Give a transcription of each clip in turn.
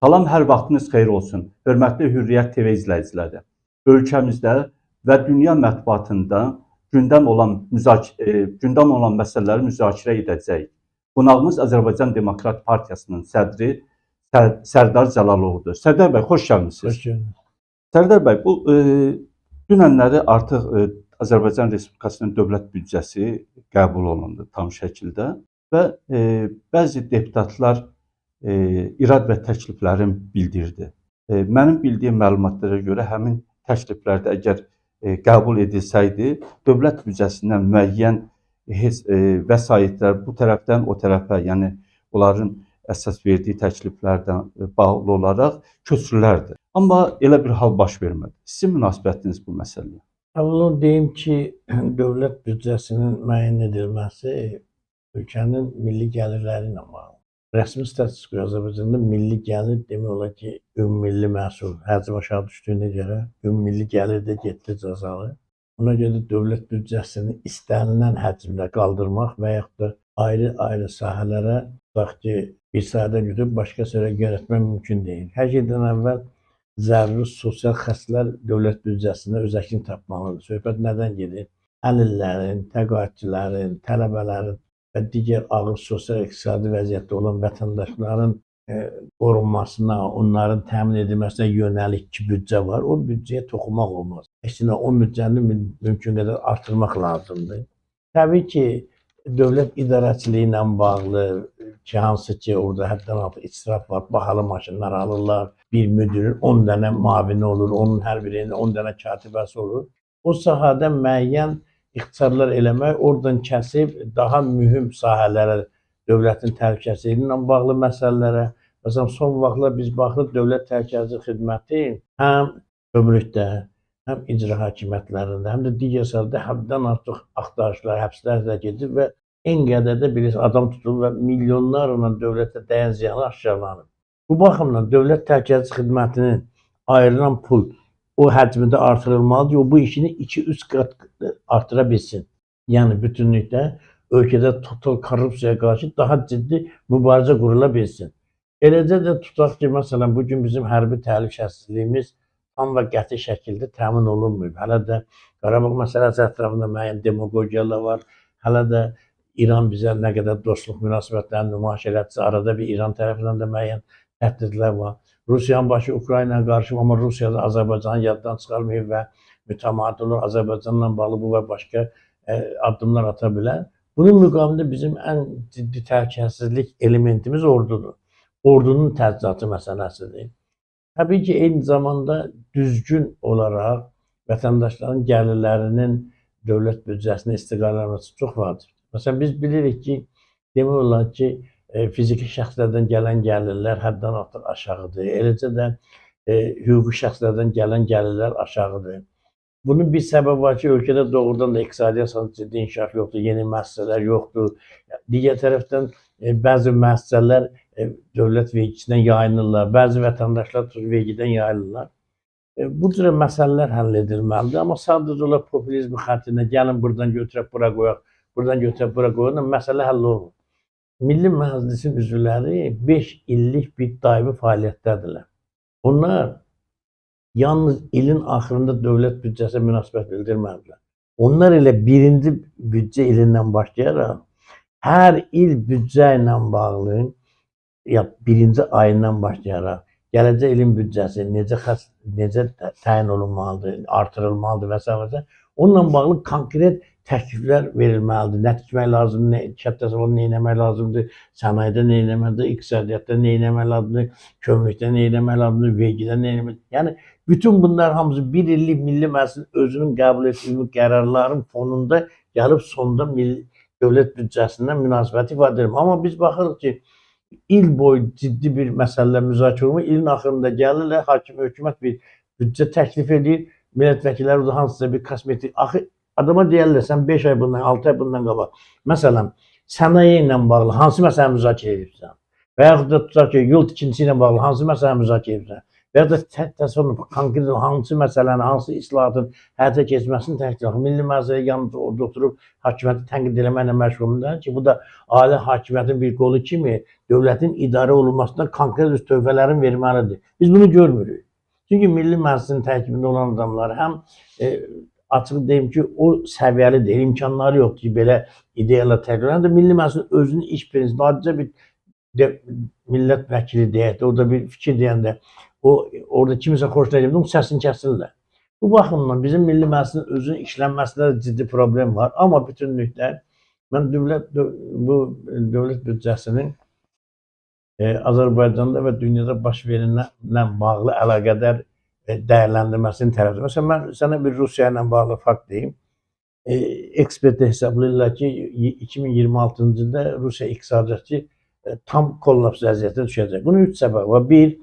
Salam, hər vaxtınız xeyir olsun. Hörmətli Hürriyyət TV izləyiciləri. Ölkəmizdə və dünya mətbuatında gündəm olan məsələləri müzakirə edəcəyik. Qonağımız Azərbaycan Demokrat Partiyasının sədri Sərdar Cəlalovdur. Sərdar bəy, xoş gəlmisiniz. Xoş gördük. Sərdar bəy, bu dünənləri artıq Azərbaycan Respublikasının dövlət büdcəsi qəbul olundu tam şəkildə və bəzi deputatlar irad və təkliflərini bildirdi. Mənim bildiyim məlumatlara görə həmin təkliflərdə əgər qəbul edilsəydi, dövlət büdcəsindən müəyyən vəsaitlər bu tərəfdən o tərəfə, yəni onların əsas verdiyi təkliflərdən bağlı olaraq köçürülərdi. Amma elə bir hal baş vermədi. Sizin münasibətiniz bu məsələyə? Əvvəla deyim ki, dövlət büdcəsinin müəyyən edilməsi ölkənin milli gəlirləri ilə bağlıdır. Rəsmi statistika Azərbaycanda milli gəlir demək olar ki, ümummilli məhsul həcm aşağı düşdüyünə görə ümummilli gəlir də getdikcə azalır. Ona görə də dövlət büdcəsini istənilən həcmdə qaldırmaq və yaxud da ayrı-ayrı sahələrə, tutaq ki, bir sahədən götürüb başqa sahəyə yönəltmək mümkün deyil. Hər şeydən əvvəl zəruri sosial xəstlər dövlət büdcəsində öz əksini tapmalıdır. Söhbət nədən gedir? Əlillərin, təqaüdçülərin, tələbələrin və digər ağır sosial-iqtisadi vəziyyətdə olan vətəndaşların qorunmasına, onların təmin edilməsinə yönəlik ki, büdcə var. O büdcəyə toxunmaq olmaz. Əksinə, o büdcəni mümkün qədər artırmaq lazımdır. Təbii ki, dövlət idarəçiliyi ilə bağlı ki, hansı ki, orada həddən artıq israf var, bahalı maşınlar alırlar, bir müdirin 10 dənə mavini olur, onun hər birinin 10 dənə katibəsi olur. O sahədə müəyyən ixtisarlar eləmək, oradan kəsib daha mühüm sahələrə, dövlətin təhlükəsizliyi ilə bağlı məsələlərə. Məsələn, son vaxtlar biz baxırıq, Dövlət Təhlükəsizlik Xidməti həm kömürlükdə, həm icra hakimiyyətlərində, həm də digər sahədə həddən artıq axtarışlar, həbslər də gedir və en qədər də bilirsiniz, adam tutulur və milyonlarla dövlətə dəyən ziyanı aşkarlanır. Bu baxımdan Dövlət Təhlükəsizlik Xidmətinin ayrılan pul o həcmdə artırılmalıdır ki, o bu işini 2-3 qat artıra bilsin. Yəni bütünlükdə ölkədə total korrupsiyaya qarşı daha ciddi mübarizə qurula bilsin. Eləcə də tutaq ki, məsələn, bugün bizim hərbi təhlükəsizliyimiz tam və qəti şəkildə təmin olunmayıb. Hələ də Qarabağ məsələsi ətrafında müəyyən demagogiyalar var. Hələ də İran bizə nə qədər dostluq münasibətlərini nümayiş elətsə, arada bir İran tərəfindən də müəyyən təhdidlər var. Rusiyanın başı Ukraynaya qarşı, amma Rusiya da Azərbaycanı yaddan çıxarmayıb və mütəmadi olaraq Azərbaycanla bağlı bu və başqa addımlar ata bilər. Bunun müqabilində bizim ən ciddi təhlükəsizlik elementimiz ordudur. Ordunun təchizatı məsələsidir. Təbii ki, eyni zamanda düzgün olaraq vətəndaşların gəlirlərinin dövlət büdcəsinə istiqalanması çox vacibdir. Məsələn, biz bilirik ki, demək olar ki, fiziki şəxslərdən gələn gəlirlər həddən artıq aşağıdır. Eləcə də hüquqi şəxslərdən gələn gəlirlər aşağıdır. Bunun bir səbəbi var ki, ölkədə doğrudan da iqtisadiyyat ciddi inkişaf yoxdur, yeni müəssisələr yoxdur. Digər tərəfdən bəzi müəssisələr dövlət vergisindən yayınırlar, bəzi vətəndaşlar vergidən yayılırlar. Bu cür məsələlər həll edilməlidir. Amma sadəcə olaraq popülizm xətrinə gəlin buradan götürək bura qoyaq, buradan götürək bura qoyaq, məsələ həll olmur. Milli Məclisin üzvləri 5 illik bir daimi fəaliyyətdədirlər. Onlar yalnız ilin axırında dövlət büdcəsinə münasibət bildirmədilər. Onlar elə birinci büdcə ilindən başlayaraq hər il büdcə ilə bağlı, ya birinci ayından başlayaraq gələcək ilin büdcəsi necə təyin olunmalıdır, artırılmalıdır və s. və s. Onunla bağlı konkret təkliflər verilməlidir. Nə tikmək lazımdır, nə kənd təsərrüfatında nə etmək lazımdır, sənayedə nə etməlidir, iqtisadiyyatda nə etmək lazımdır, kömürlükdə nə etmək lazımdır, vergidə nə etmək. Yəni bütün bunlar hamısı bir illik Milli Məclisin özünün qəbul etdiyi qərarların fonunda gəlib sonda milli dövlət büdcəsindən münasibəti ifadə edir. Amma biz baxırıq ki, il boyu ciddi bir məsələlər müzakirə olunur. İlin axırında gəlirlər, hakim hökumət bir büdcə təklif edir. Millət vəkilləri orada hansısa bir kosmetik. Axı adama deyərlər, sən 5 ay bundan, 6 ay bundan qabaq. Məsələn, sənaye ilə bağlı hansı məsələ müzakirə edibsən? Və yaxud da tutaq ki, yol tikintisi ilə bağlı hansı məsələ müzakirə edibsən? Və ya da təsəvvür konkret hansı məsələni, hansı islahatın həyata keçməsini tənqid edir. Milli Məclisə yalnız orada oturub hakimiyyəti tənqid eləməklə məşğul ki, bu da ali hakimiyyətin bir qolu kimi dövlətin idarə olunmasına konkret öz tövhələrini verməlidir. Biz bunu görmürük. Çünki Milli Məclisin tərkibində olan adamlar həm açıq deyim ki, o səviyyəli deyil, imkanları yoxdur ki, belə ideyalar təqdim edir. Həm də Milli Məclisin özünün iş prinsipi, adicə bir millət vəkili deyək də, orada bir fikir deyəndə o orada kimisə xoşuna gəlmir, onun səsini kəsirlər. Bu baxımdan bizim Milli Məclisin özünün işlənməsində də ciddi problem var. Amma bütünlükdə mən bu dövlət büdcəsinin Azərbaycanda və dünyada baş verənlə bağlı əlaqədar dəyərləndirməsini tərəfdarıyam. Məsələn, mən sənə bir Rusiya ilə bağlı fakt deyim. Ekspertlər hesablayırlar ki, 2026-cı ildə Rusiya iqtisadiyyatı tam kollaps vəziyyətinə düşəcək. Bunun üç səbəbi var. Bir,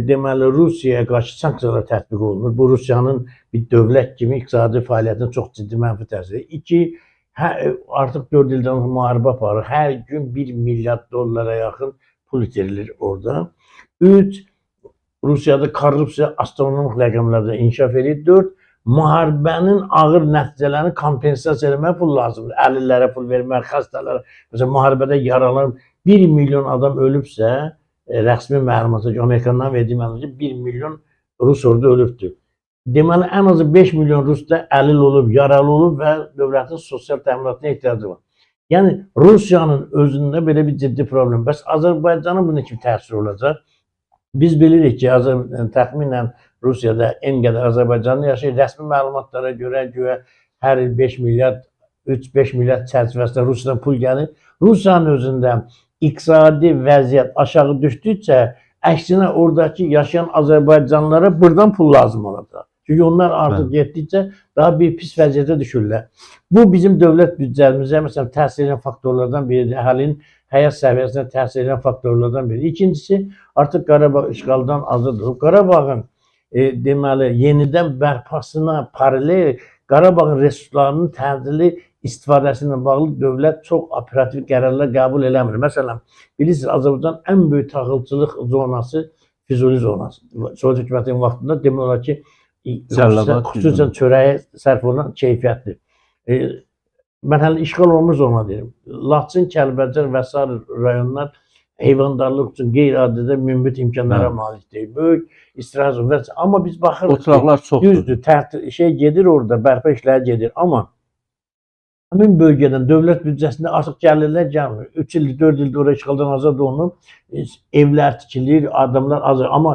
deməli, Rusiyaya qarşı sanksiyalar tətbiq olunur. Bu, Rusiyanın bir dövlət kimi iqtisadi fəaliyyətinə çox ciddi mənfi təsir edir. İki, artıq 4 ildən müharibə aparır. Hər gün 1 milyard dollara yaxın pul itirilir orada. Üç, Rusiyada korrupsiya astronomik rəqəmlərdə inkişaf edir. Dörd, müharibənin ağır nəticələrini kompensasiya eləməyə pul lazımdır. Əlillərə pul vermək, xəstələrə. Məsələn, müharibədə yaralanan 1 milyon adam ölübsə, rəsmi məlumata görə, Amerikandan verdiyi məlumata görə 1 milyon rus orada ölübdür. Deməli, ən azı 5 milyon rus da əlil olub, yaralı olub və dövlətin sosial təminatına ehtiyacı var. Yəni, Rusiyanın özündə belə bir ciddi problem. Bəs Azərbaycanın buna kimi təsiri olacaq? Biz bilirik ki, təxminən Rusiyada en qədər Azərbaycanlı yaşayır. Rəsmi məlumatlara görə güya hər il 5 milyard, 3-5 milyard çərçivəsində Rusiyadan pul gəlir. Rusiyanın özündə iqtisadi vəziyyət aşağı düşdükcə, əksinə oradakı yaşayan Azərbaycanlılara buradan pul lazım olacaq. Çünki onlar artıq getdikcə daha bir pis vəziyyətə düşürlər. Bu bizim dövlət büdcəmizə məsələn təsir edən faktorlardan biridir. Əhalinin həyat səviyyəsinə təsir edən faktorlardan biridir. İkincisi, artıq Qarabağ işğaldan azad olub. Qarabağın deməli yenidən bərpasına paralel Qarabağın resurslarının tədbirli istifadəsi ilə bağlı dövlət çox operativ qərarlar qəbul eləmir. Məsələn, bilirsiniz, Azərbaycan ən böyük taxılçılıq zonası Füzuli zonası. Sovet hökumətinin vaxtında demək olar ki, xüsusən çörəyə sərf olunan keyfiyyətli. Mən hələ işğal olunmuş zona deyirəm. Laçın, Kəlbəcər və sair rayonlar heyvandarlıq üçün qeyri-adi də münbit imkanlara malikdir. Böyük istirahət zonası. Amma biz baxırıq ki, Oturaqlar çoxdur. Düzdür, şey gedir orada, bərpa işləri gedir. Amma həmin bölgədən dövlət büdcəsində artıq gəlirlər gəlmir. 3 il, 4 ildir oraya işğaldan azad olunub, evlər tikilir, adamlar azad. Amma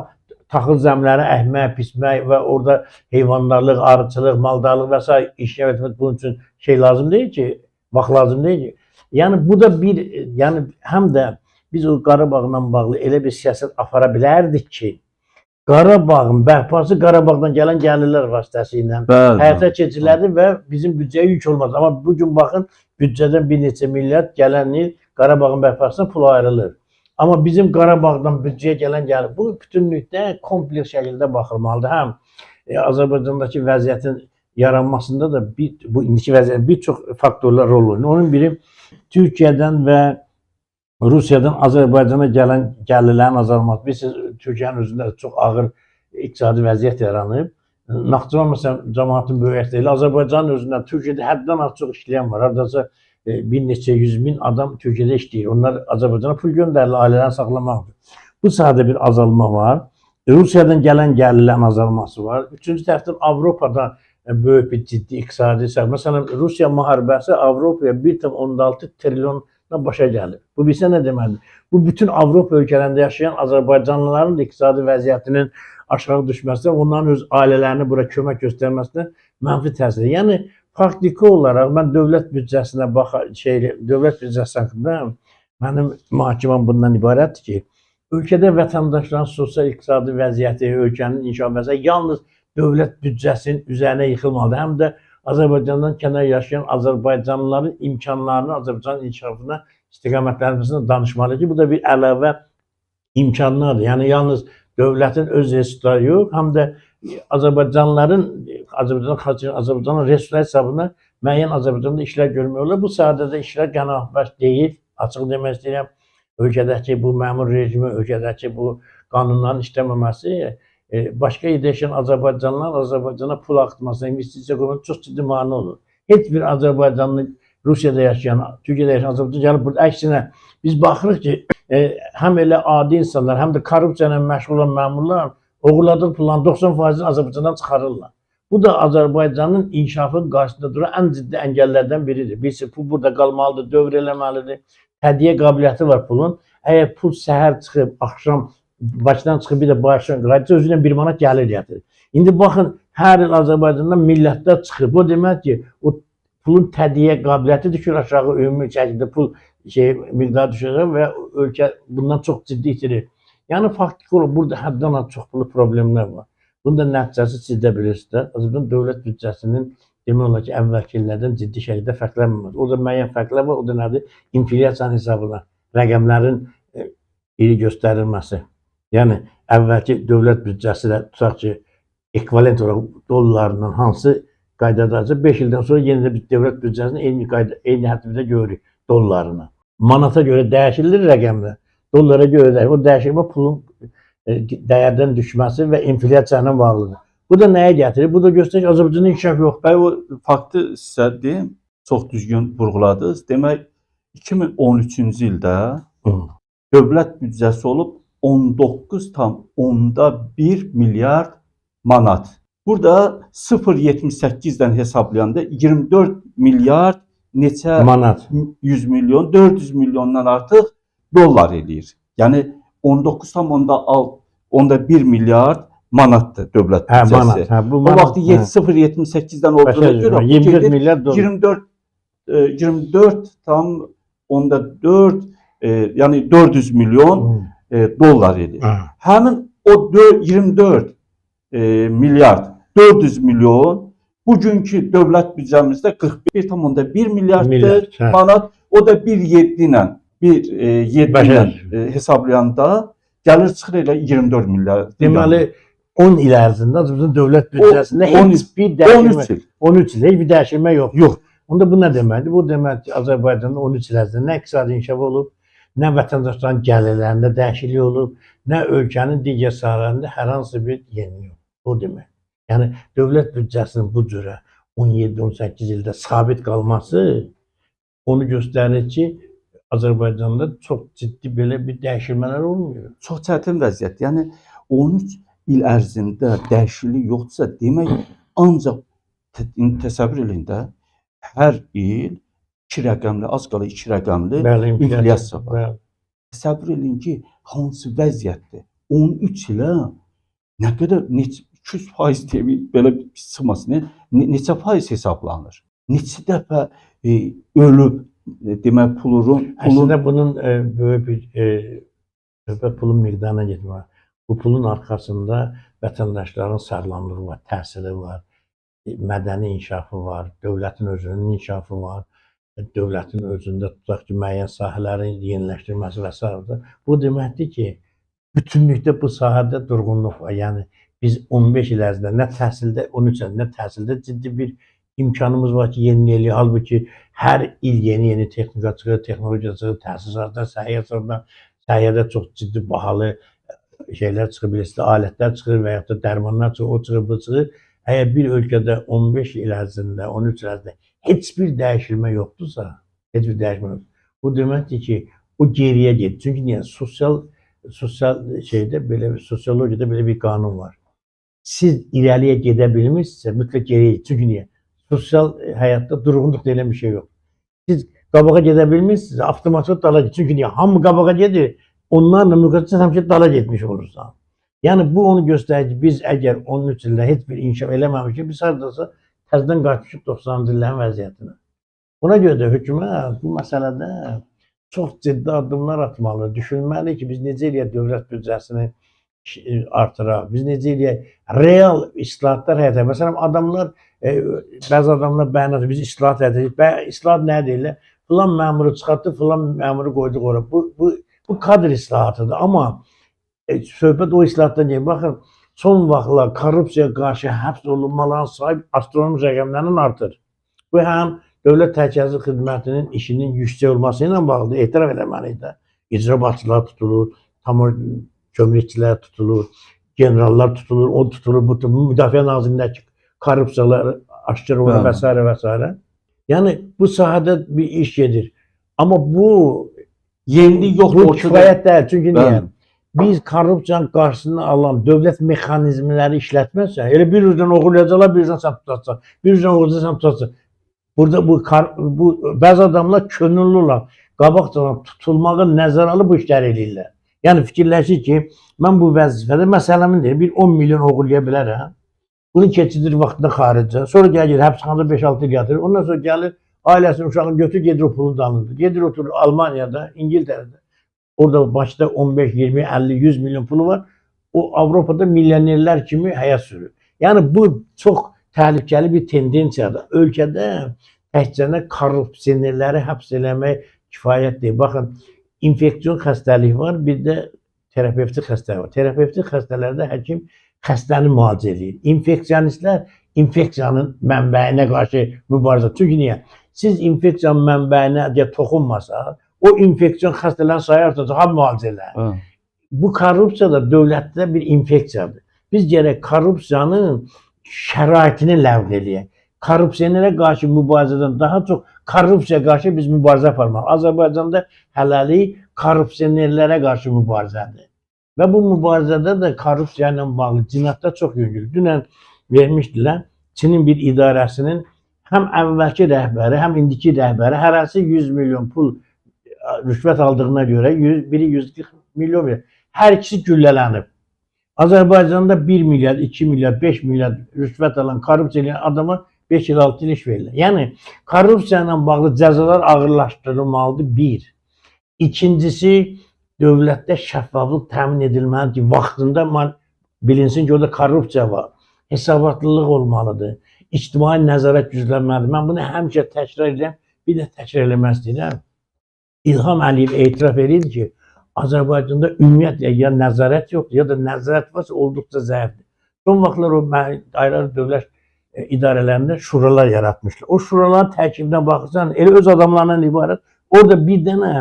taxıl zəmləri əkmək, pismək və orada heyvandarlıq, arıçılıq, maldarlıq və sair işə etmək bunun üçün şey lazım deyil ki, vaxt lazım deyil ki. Yəni bu da bir, yəni həm də biz o Qarabağla bağlı elə bir siyasət apara bilərdik ki, Qarabağın bərpası Qarabağdan gələn gəlirlər vasitəsilə həyata keçirilərdi və bizim büdcəyə yük olmaz. Amma bu gün baxın, büdcədən bir neçə milyard gələn il Qarabağın bərpasına pul ayrılır. Amma bizim Qarabağdan büdcəyə gələn gəlir. Bu bütünlükdə kompleks şəkildə baxılmalıdır. Həm Azərbaycandakı vəziyyətin yaranmasında da bu indiki vəziyyətin bir çox faktorlar rol oynayır. Onun biri Türkiyədən və Rusiyadan Azərbaycana gələn gəlirlərin azalması. Bilirsiniz, Türkiyənin özündə çox ağır iqtisadi vəziyyət yaranıb. Naxçıvan məsələn cəmaatın böyük deyil. Azərbaycanın özündə Türkiyədə həddən artıq çox işləyən var. Hardasa bir neçə yüz min adam Türkiyədə işləyir. Onlar Azərbaycana pul göndərirlər ailələrini saxlamaq üçün. Bu sahədə bir azalma var. Rusiyadan gələn gəlirlərin azalması var. Üçüncü tərəfdən Avropada böyük bir ciddi iqtisadi səhv. Məsələn, Rusiya müharibəsi Avropaya 1,6 trilyona başa gəlir. Bu bilsə nə deməkdir? Bu bütün Avropa ölkələrində yaşayan Azərbaycanlıların da iqtisadi vəziyyətinin aşağı düşməsinə, onların öz ailələrini bura kömək göstərməsinə mənfi təsir edir. Yəni faktiki olaraq mən dövlət büdcəsinə dövlət büdcəsi haqqında mənim mühakiməm bundan ibarətdir ki, ölkədə vətəndaşların sosial iqtisadi vəziyyəti, ölkənin inkişaf vəziyyəti yalnız dövlət büdcəsinin üzərinə yıxılmalıdır. Həm də Azərbaycandan kənar yaşayan Azərbaycanlıların imkanlarını Azərbaycanın inkişafına istiqamətləndirməsində danışmalıdır ki, bu da bir əlavə imkanlardır. Yəni yalnız dövlətin öz resursları yox, həm də Azərbaycanlıların, Azərbaycan xalqının, Azərbaycanın resursları hesabına müəyyən Azərbaycanda işlər görmək olar. Bu sahədə də işlər qənaətbəxş deyil. Açıq demək istəyirəm. Ölkədəki bu məmur rejimi, ölkədəki bu qanunların işləməməsi Başqa yerdə yaşayan Azərbaycanlılar Azərbaycana pul axıtmasına, investisiya qoymasına çox ciddi mane olur. Heç bir Azərbaycanlı Rusiyada yaşayan, Türkiyədə yaşayan Azərbaycan gəlib burada, əksinə biz baxırıq ki, həm elə adi insanlar, həm də korrupsiya ilə məşğul olan məmurlar oğurladığı pulların 90%-ni Azərbaycandan çıxarırlar. Bu da Azərbaycanın inkişafının qarşısında duran ən ciddi əngəllərdən biridir. Bilirsiniz, pul burada qalmalıdır, dövr eləməlidir. Hədiyyə qabiliyyəti var pulun. Əgər pul səhər çıxıb, axşam Bakıdan çıxıb bir də Bakıdan qayıtsa, özü ilə 1 manat gəlir gətirir. İndi baxın, hər il Azərbaycandan millətlər çıxır. Bu demək ki, o pulun tədiyyə qabiliyyəti düşür aşağı, ümumi şəkildə pul miqdarı düşür və ölkə bundan çox ciddi itirir. Yəni faktiki olaraq burada həddən artıq çox pullu problemlər var. Bunun da nəticəsi siz də bilirsiniz də, Azərbaycan dövlət büdcəsinin demək olar ki, əvvəlki illərdən ciddi şəkildə fərqlənməməsi. Orada müəyyən fərqlər var, o da nədir? İnflyasiyanın hesabına rəqəmlərin iri göstərilməsi. Yəni əvvəlki dövlət büdcəsi də tutaq ki, ekvivalent olaraq dollarla hansı qaydadadırsa 5 ildən sonra yenə də bir dövlət büdcəsini eyni qayda, eyni həddə görürük dollarına. Manata görə dəyişilir rəqəmlər. Dollara görə dəyişilir. O dəyişilmə pulun dəyərdən düşməsi və inflyasiya ilə bağlıdır. Bu da nəyə gətirir? Bu da göstərir ki, Azərbaycanda inkişaf yoxdur. Bəy, o faktı sizə deyim, çox düzgün vurğuladınız. Demək, 2013-cü ildə dövlət büdcəsi olub 19,1 milyard manat. Burada 0,78-dən hesablayanda 24 milyard neçə manat, 100 milyon, 400 milyondan artıq dollar eləyir. Yəni 19,1 milyard manatdır dövlət büdcəsi. Manat. Hə, bu o manat, vaxtı 0,78-dən olduğuna görə 24 milyard dollar. 24,4 yəni 400 milyon dollar edir. Həmin o 24 milyard 400 milyon bugünkü dövlət büdcəmizdə 41,1 milyarddır manat. O da 1,7 ilə 1,7 ilə hesablayanda gəlir çıxır elə 24 milyard. Deməli 10 il ərzində Azərbaycan dövlət büdcəsində heç bir dəyişmə, 13 il heç bir dəyişmə yox. Yox. Onda bu nə deməkdir? Bu deməkdir ki, Azərbaycanda 13 il ərzində nə iqtisadi inkişaf olub, nə vətəndaşların gəlirlərində dəyişiklik olub, nə ölkənin digər sahələrində hər hansı bir yenilik yox. O demək. Yəni dövlət büdcəsinin bu cürə 17-18 ildə sabit qalması onu göstərir ki, Azərbaycanda çox ciddi belə bir dəyişilmələr olmuyor. Çox çətin vəziyyət. Yəni 13 il ərzində dəyişiklik yoxdursa, demək ancaq təsəvvür eləyin də, hər il 2 rəqəmli, az qala 2 rəqəmli inflyasiya var. Bəli. Təsəvvür eləyin ki, hansı vəziyyətdir? 13 ilə nə qədər, neçə 200% demək, belə çıxmasın, neçə faiz hesablanır? Neçə dəfə ölüb, demək, pulun... Əslində bunun böyük bir söhbət pulun miqdarına getmək. Bu pulun arxasında vətəndaşların sağlamlığı var, təhsili var, mədəni inkişafı var, dövlətin özünün inkişafı var, dövlətin özündə tutaq ki, müəyyən sahələrin yeniləşdirməsi və s. Bu deməkdir ki, bütünlükdə bu sahədə durğunluq var. Yəni biz 15 il ərzində nə təhsildə, 13 il nə təhsildə ciddi bir imkanımız var ki, yenilik eləyir. Halbuki hər il yeni-yeni texnika çıxır, texnologiya çıxır, təhsil sahəsində, səhiyyə sahəsində, səhiyyədə çox ciddi bahalı şeylər çıxır, bilirsiniz, alətlər çıxır və yaxud da dərmanlar çıxır, o çıxır, bu çıxır. Əgər bir ölkədə 15 il ərzində, 13 il ərzində heç bir dəyişilmə yoxdursa, heç bir dəyişmə yoxdur. Bu deməkdir ki, o geriyə gedir. Çünki niyə? Sosial şeydə belə, sosiologiyada belə bir qanun var. Siz irəliyə gedə bilmirsinizsə, mütləq geriyə gedir. Çünki niyə? Sosial həyatda durğunluq deyilən bir şey yox. Siz qabağa gedə bilmirsinizsə, avtomatik dala gedir. Çünki niyə? Hamı qabağa gedir, onlarla müqayisə həmişə dala getmiş olursan. Yəni bu onu göstərir ki, biz əgər 13 ildə heç bir inkişaf eləməmişik, biz haradasa təzədən qayıtmışıq 90-cı illərin vəziyyətinə. Ona görə də hökumət bu məsələdə çox ciddi addımlar atmalı, düşünməli ki, biz necə eləyək dövlət büdcəsini artıraq, biz necə eləyək real islahatlar həyata. Məsələn, adamlar, bəzi adamlar bəyanat, biz islahat edirik. İslahat nə deyirlər? Filan məmuru çıxartdı, filan məmuru qoyduq ora. Bu kadr islahatıdır. Amma söhbət o islahatdan deyil. Baxın, son vaxtlar korrupsiyaya qarşı həbs olunmaların sayı astronomik rəqəmlərlə artır. Bu həm Dövlət Təhlükəsizlik Xidmətinin işinin yüksək olması ilə bağlıdır, etiraf eləməliyik də. İcra başçıları tutulur, kömürçülər tutulur, Generallar tutulur, o tutulur, bu tutulur. Müdafiə Nazirliyindəki korrupsiyalar aşkar olur və s. və s. Yəni bu sahədə bir iş gedir. Amma bu Yenilik yoxdur bu ortada. kifayət deyil. Çünki niyə? Bəli. Biz korrupsiyanın qarşısını alan dövlət mexanizmləri işlətməzsə, elə bir ucdan oğurlayacaqlar, bir ucdan sən tutacaqsan, bir ucdan oğurlayacaqsan, tutacaqsan. Burada bu bəzi adamlar könüllü olaraq qabaqcadan tutulmağı nəzərə alıb bu işləri eləyirlər. Yəni fikirləşir ki, mən bu vəzifədə məsələmin deyir, bir 10 milyon oğurlaya bilərəm. Bunu keçidir vaxtında xaricə. Sonra gəlir həbsxanada 5-6 il yatır. Ondan sonra gəlir ailəsini, uşağını götür, gedir o pulu dalındır. Gedir oturur Almaniyada, İngiltərədə. Orada başda 15, 20, 50, 100 milyon pulu var. O Avropada milyonerlər kimi həyat sürür. Yəni bu çox təhlükəli bir tendensiyadır. Ölkədə təkcə korrupsionerləri həbs eləmək kifayət deyil. Baxın, infeksion xəstəlik var, bir də terapevtik xəstəlik var. Terapevtik xəstələrdə həkim xəstəni müalicə eləyir. İnfeksionistlər infeksiyanın mənbəyinə qarşı mübarizə. Çünki niyə? Siz infeksiyanın mənbəyinə əgər toxunmasa, o infeksion xəstələrini sayarsınız, ha müalicə elə. Bəli. Bu korrupsiya da dövlətdə bir infeksiyadır. Biz gərək korrupsiyanın şəraitini ləğv eləyək. Korrupsionerə qarşı mübarizədən daha çox korrupsiyaya qarşı biz mübarizə aparmalıyıq. Azərbaycanda hələlik korrupsionerlərə qarşı mübarizədir. Və bu mübarizədə də korrupsiya ilə bağlı cinayətlər çox yüngül. Dünən vermişdilər Çinin bir idarəsinin həm əvvəlki rəhbəri, həm indiki rəhbəri hərəsi 100 milyon pul rüşvət aldığına görə 100, biri 140 milyon verir. Hər ikisi güllələnib. Azərbaycanda 1 milyard, 2 milyard, 5 milyard rüşvət alan, korrupsiya edən adama 5 il, 6 il iş verilir. Yəni korrupsiya ilə bağlı cəzalar ağırlaşdırılmalıdır bir. İkincisi, dövlətdə şəffaflıq təmin edilməlidir ki, vaxtında bilinsin ki, orada korrupsiya var. Hesabatlılıq olmalıdır. İctimai nəzarət güclənməlidir. Mən bunu həmişə təkrar edirəm, bir də təkrar eləmək istəyirəm. İlham Əliyev etiraf edir ki, Azərbaycanda ümumiyyətlə ya nəzarət yoxdur, ya da nəzarət varsa olduqca zəifdir. Son vaxtlar o ayrı-ayrı dövlət idarələrində şuralar yaratmışlar. O şuraların tərkibinə baxırsan, elə öz adamlarından ibarət. Orada bir dənə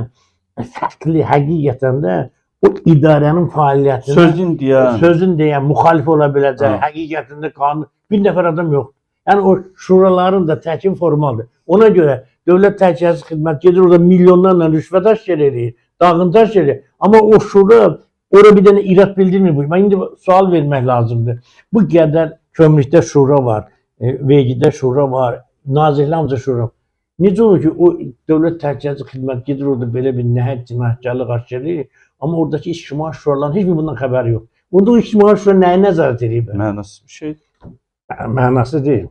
fərqli həqiqətən də o idarənin fəaliyyətinə Sözün deyən, sözün deyən, müxalif ola biləcək, Ha. həqiqətində qanun bir nəfər adam yoxdur. Yəni o şuraların da tərkibi formaldır. Ona görə Dövlət Təhlükəsizlik Xidməti gedir orada milyonlarla rüşvət aşkar eləyir, dağıntı aşkar eləyir. Amma o şura ora bir dənə irad bildirmir. Bu. Mən indi sual vermək lazımdır. Bu qədər kömürlükdə şura var, vergidə şura var, nazirlər hamısı şura. Necə olur ki, o Dövlət Təhlükəsizlik Xidməti gedir orada belə bir nəhəng cinayətkarlıq aşkar eləyir, amma oradakı ictimai şuraların heç bir bundan xəbəri yox. Onda o ictimai şura nəyi nəzarət eləyir? Bə? Mənasız bir şey. Mənası deyil.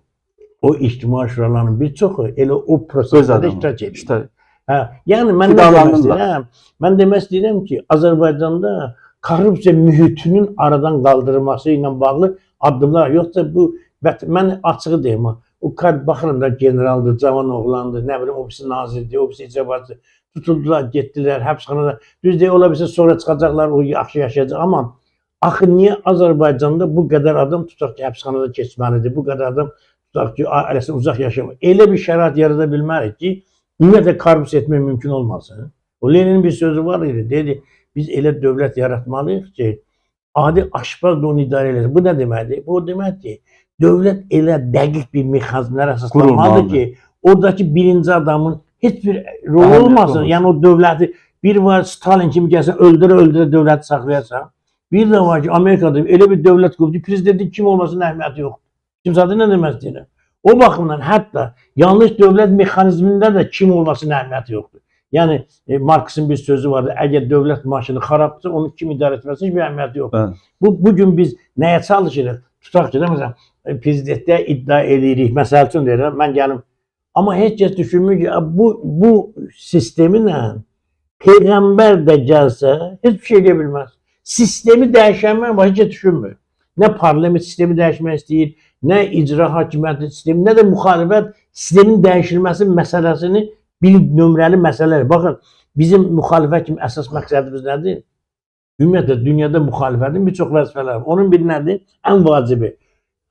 O ictimai şuraların bir çoxu elə o Öz prosesdə adamı. iştirak edir. İşte Hə, yəni mən nə demək Qidalanırlar. istəyirəm? Mən demək istəyirəm ki, Azərbaycanda korrupsiya mühitinin aradan qaldırılması ilə bağlı addımlar yoxsa bu mən açığı deyim ha. O baxıram da generaldır, cavan oğlandır, nə bilim o birisi nazirdir, o birisi icra başçısı. Tutuldular, getdilər həbsxanada. Düz deyil, ola bilsin sonra çıxacaqlar, o yaxşı yaşayacaq. Amma axı niyə Azərbaycanda bu qədər adam tutaq ki, həbsxanada keçməlidir, bu qədər adam tutaq ki, ailəsindən uzaq yaşamalı. Elə bir şərait yarada bilmərik ki, ümumiyyətlə korrupsiya etmək mümkün olmasın. O Leninin bir sözü var idi, dedi, biz elə dövlət yaratmalıyıq ki, adi aşpaz da onu idarə eləsin. Bu nə deməkdir? Bu o deməkdir ki, dövlət elə dəqiq bir mexanizmlərə əsaslanmalıdır ki, oradakı birinci adamın heç bir rolu Əhəmiyyəti olmasın. olmasın. Yəni o dövləti bir var Stalin kimi gəlsin, öldürə-öldürə dövləti saxlayasan. Bir də var ki, Amerikada elə bir dövlət qurdu ki, prezidentin kim olmasının əhəmiyyəti yoxdur. Kimsə adı nə demək istəyirəm? O baxımdan hətta yanlış dövlət mexanizmində də kim olmasının əhəmiyyəti yoxdur. Yəni Marksın bir sözü vardı. Əgər dövlət maşını xarabdırsa, onu kim idarə etməsin heç bir əhəmiyyəti yoxdur. Bəli. Bu bugün biz nəyə çalışırıq? Tutaq ki, də, məsələn, prezidentdə iddia eləyirik. Məsəl üçün deyirəm, mən gəlim. Amma heç kəs düşünmür ki, bu sisteminlə peyğəmbər də gəlsə, heç bir şey eləyə bilməz. Sistemi dəyişənmək var, heç kəs düşünmür. Nə parlament sistemi dəyişmək istəyir, nə icra hakimiyyəti sistemi, nə də müxalifət sistemin dəyişilməsi məsələsini bir nömrəli məsələdir. Baxın, bizim müxalifət kimi əsas məqsədimiz nədir? Ümumiyyətlə dünyada müxalifətin bir çox vəzifələri var. Onun biri nədir? Ən vacibi.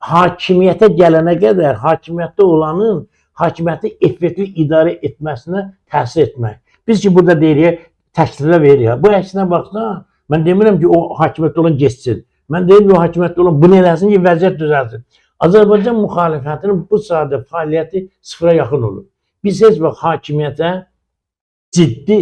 Hakimiyyətə gələnə qədər hakimiyyətdə olanın hakimiyyəti effektiv idarə etməsinə təsir etmək. Biz ki burada deyirik, təkliflər veririk. Bu əksinə baxsan, mən demirəm ki, o hakimiyyətdə olan getsin. Mən deyim ki, hakimiyyətdə olan bunu eləsin ki, vəziyyət düzəlsin. Azərbaycan müxalifətinin bu sahədə fəaliyyəti sıfıra yaxın olub. Biz heç vaxt hakimiyyətə ciddi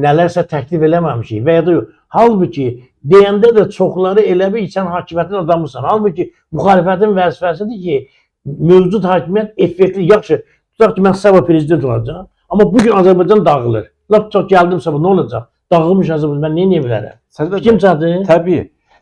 nələrsə təklif eləməmişik və ya da yox. Halbuki deyəndə də çoxları elə bil ki, sən hakimiyyətin adamısan. Halbuki müxalifətin vəzifəsidir ki, mövcud hakimiyyət effektli, yaxşı. Tutaq ki, mən sabah prezident olacağam, amma bu gün Azərbaycan dağılır. Lap çox gəldim sabah, nə olacaq? Dağılmış Azərbaycan, mən nə edə bilərəm? Sərvər Kim bəy, çatır? təbii.